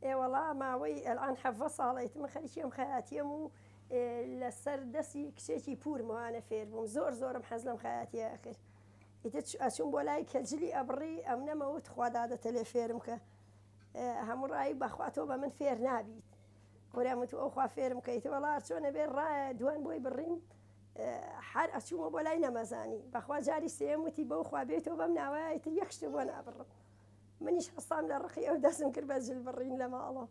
ئێ وەڵا ماوەی ئەلئان حەڤە ساڵە ئیتر من خەریکی ئەم خەیاتیەم و لەسەر دەستی کچێکی پوورمەوانە فێر بووم زۆر زۆرم حەز لەم خەیاتیە ئەکرد ئیتر ئەچووم بۆ لای کە جلی ئەبڕی ئەمنەمە وت خوا دادە تەلێ فێرم کە هەموو ڕای بەخوا تۆ بە من فێر نابیت کورە وت ئەو خوا فێرم کە ئیتر وەڵا چۆنە بێ ڕایە دوان بۆی بڕیم هەر ئەچوومە بۆ لای نەمەزانی بەخوا جاری سێم وتی بەو خوا بێتەوە بەم ناوە ئیتر یەک شتێ بۆ نابڕم منیش هەستام لە ڕقی ئەو دەستم کرد بە جل بڕین لە ماڵەوە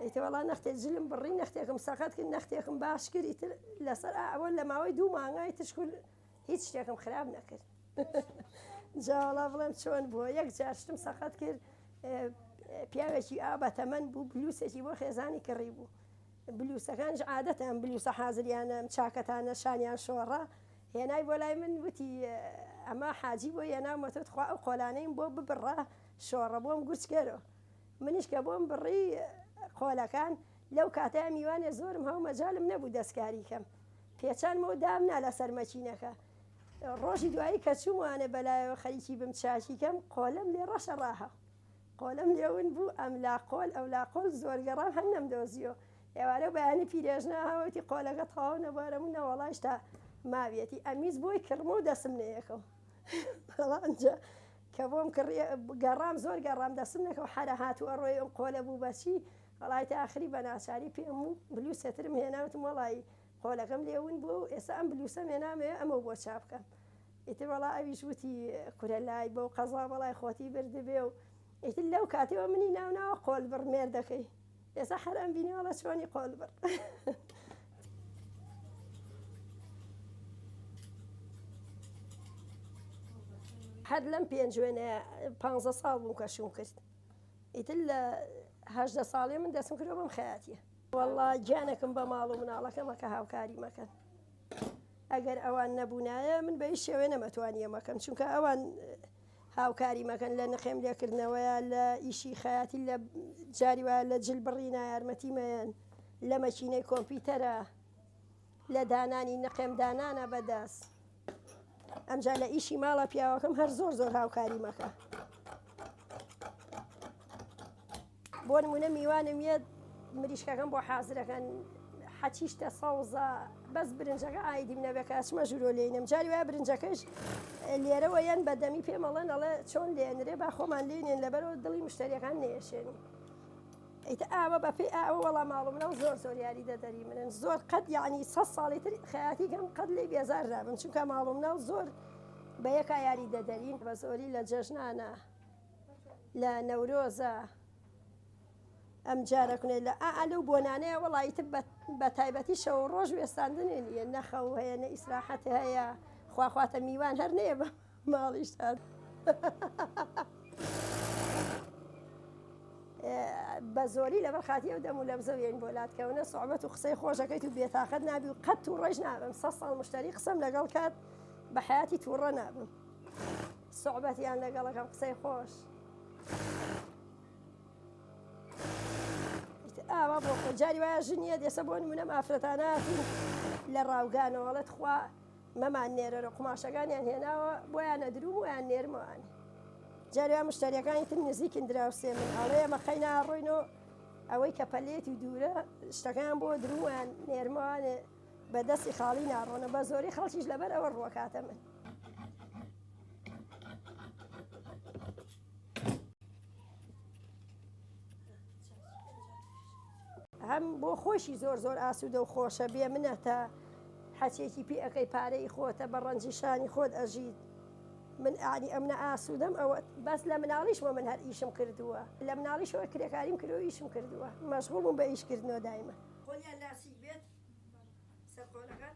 ئیتر وەڵا نەختێ جلم بڕی نەختێکم سەقەت کرد نەختێکم باش کرد ئیتر لەسەر ئەوە لە ماوەی دوو مانگای تشکر هیچ شتێکم خراپ نەکرد جا وەڵا بڵێم چۆن بووە یەک جار شتم سەقەت کرد پیاوێکی ئا بەتەمەن بوو بلوسێکی بۆ خێزانی کڕی بوو بلوسەکانیش عادەتەن بلوسە حازریانە چاکەتانە شانیان شۆڕە هێنای بۆ لای من وتی ئەمە حاجی بۆ هێناومەتەوە تخوا ئەو قۆلانەیم بۆ ببڕە شۆڕە بۆم گورچکەرۆ منیش کە بۆم بڕی قۆلەکان لەو کاتەیا میوانێ زۆرم هەو مەجالم نەبوو دەستکاری کەم پێچانمەوە دامنا لەسەر مەکینەکە ڕۆژی دوایی کە چووم وانە بەلایەوە خەریکی بم چاکی کەم قۆلم لێ ڕەشە ڕاهە قۆلم لێ ون بوو ئەم لا قۆل ئەو لا قۆل زۆر گەڕام هەر نەمدۆزیەوە ئێوارە و بەیانی پیرێژنە هاوتی قۆلەکە تەواو نەبوارە من نەوەڵایش تا ماویەتی ئەمیز بۆی کڕم و دەسم نەیەکەم بەڵام کە بۆم کڕی گەڕام زۆر گەڕام دەسم نەکەو حەرە هات و ئەڕۆی ئەم قۆلە بوو بەچی وەڵای تا ئاخری بە ناچاری پێم و بلوسەترم هێنا وتم وەڵای قۆلەکەم لێ ون بووە و ئێستا ئەم بلوسەم هێنامەوێ ئەمەو بۆ چاپ بکەم ئیتر وەڵا ئەویش وتی کورە لای بەو قەزا وەڵای خۆتی بردبێ و ئیتر لەو کاتەوە منی ناوناوە قۆلبڕ مێردەکەی ئێستا هەر ئەم بینی وەڵا چۆنی قۆلبڕ. هەر لەم پێنجوێنەیە پانزە ساڵ بووم کە شووم کرد ئیتر لە 18 ساڵێ من دەستم کردەوە بەم خەیاتیە وەڵا گیانەکم بە ماڵ و مناڵەکەمە کە هاوکاری مەکەن ئەگەر ئەوان نەبوونایە من بە هیچ شێوەیە نەمەتوانیە مەکەم چونکە ئەوان هاوکاری مەکەن لە نقێم لێکردنەوەیە لە ئیشی خەیاتی لە جاری وایە لە جل بڕینە یارمەتی مەیەن لە مەکینەی کۆمپیوتەرە لە دانانی نقێم دانانە بەدەست ئەمجا لە ئیشی ماڵە پیاوەکەم هەر زۆر زۆر هاوکاری مەکە بۆ نمونە میوانم یەت مریشکەکەم بۆ حازرەکەن حەچیشتە سەوزە بەس برنجەکە ئایدیم نەبێ کە ئەچمە ژوورۆ لێینم جاری وایە برنجەکەش لێرەوە یەن بە دەمی پێمەڵێن ئەڵێ چۆن لێنرێ با خۆمان لێنێن لەبەرەوە دڵی مشتەریەکان نەیەشێنین ئیتر ئاوە بەپێی ئاوە وەڵا ماڵ و مناڵ زۆر زۆر یاری دەدەری منن زۆر قەت یعنی سە ساڵی تر خەیاتی کەم قەت لێی بێزار نابم چونکە ماڵ و مناڵ زۆر بە یەکا یاری دەدەرین بە زۆری لە جەژنانە لە نەورۆزە ئەم جارە کونێ لە ئا لەو بۆنانەیە وەڵا ئیتر بە تایبەتی شەو و ڕۆژ وێستاندنێ نییە نە خەو هەیە نە ئیسراحەت هەیە خواخواتە میوان هەر نەیە بە ماڵیشتان. بە زۆری لەبەر خاتی ئەو دەم و لەبزە یەین بۆ لات کەونە سوعبەت و قسەی خۆشەکەیت و بێتاقەت نابی و قەت تووڕەش نابم سە ساڵ مشتری قسەم لەگەڵ کات بە حیاتی تووڕە نابم سوعبەتیان لەگەڵەکەم قسەی خۆش ئاوا بۆ خۆ جاری وایە ژنیە دێسە بۆ نمونەم ئافرەتاناتین لە ڕاوگانەوەڵێت خوا مەمان نێرەرە قوماشەکانیان هێناوە بۆیان ئەدروم ویان نێرمەوانێ جاری وا مشتەریەکانی تر نزیکن دراوسێ من ئەڵێ ئێمە قەی ناڕۆین و ئەوەی کە پەلێتی و دوورە شتەکەیان بۆ دروم ویان نێرمەوانێ بە دەستی خاڵی ناڕۆنە بە زۆری خەڵکیش لەبەر ئەوە ڕوەکاتە من. هەم بۆ خۆشی زۆر زۆر ئاسوودە و خۆشە بێ منەتە حەچێکی پێ ئەکەی پارەی خۆتە بە ڕەنجی شانی خۆت ئەژیت من ئانی ئەمنە ئاسوودەم ئەوە بەس لە مناڵیشمە من هەر ئیشم کردووە لە مناڵیشەوە کرێکاریم کردووە ئیشم کردووە مەشغوڵ بووم بە ئیش کردنەوە دایمە. قۆلیان لاسیک بێت سەر قۆلەکان.